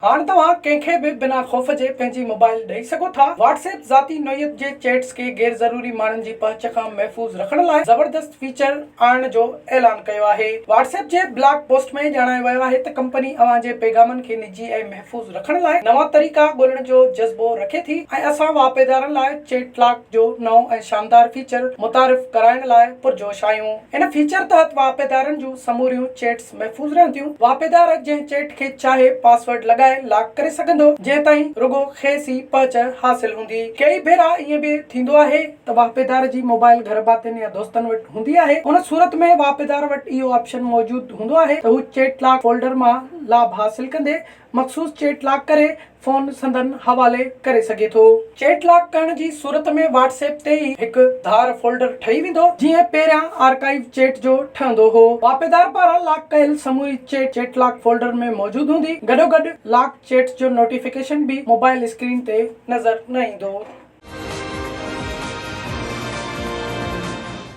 هاڻ توهان ڪنهن کي به بنا خوف جي پنهنجي موبائل ڏئي سگهو ٿا. واٽس ايپ ذاتي نوعيت جي چيٽس کي غير ضروري ماڻهن جي پهچ کان محفوظ رکڻ لاء زبردست فيچر آڻڻ جو اعلان ڪيو آهي. واٽس ايپ جي بلاگ پوسٽ ۾ ڄاڻايو ويو آهي ته ڪمپني اوهان جي پيغامن کي نجي ۽ محفوظ رکڻ لاء نوان طريقا ڳولڻ جو جذبو رکي ٿي ۽ اسان واهپيدارن لاء چيٽ لاڪ جو نئون ۽ شاندار فيچر متعارف ڪرائڻ لاء پرجوش آهيون. ان فيچر تحت واهپيدارن جون سموريون چيٽس محفوظ رهنديون، واهپيدار جنهن چيٽ کي چاهي پاسورڊ لڳائي لاڪ ڪري سگهندو، جنهن تائين رڳو کيس ئي پهچ حاصل هوندي. ڪيئي ڀيرا ائين به ٿيندو آهي ته واهپيدار جي موبائل گهر ڀاتين يا دوستن وٽ هوندي آهي، ان صورت ۾ واهپيدار وٽ اهو آپشن موجود هوندو آهي ته هو چيٽ لاڪ فولڊر مان لاڀ حاصل ڪندي مخصوص چيٽ لاڪ ڪري فون سندن حوالي ڪري سگهي ٿو. چيٽ لاڪ ڪرڻ جي صورت ۾ واٽس ايپ تي ئي هڪ ڌار فولڊر ٺهي ويندو، جيئن پهريان آرڪائيو چيٽ جو ٺهندو هو. واهپيدار پاران لاڪ ڪيل سموري چيٽ، چيٽ لاڪ فولڊر ۾ موجود هوندي، گڏوگڏ لاڪ چيٽس جو نوٽيفڪيشن به موبائل اسڪرين تي نظر نه ايندو.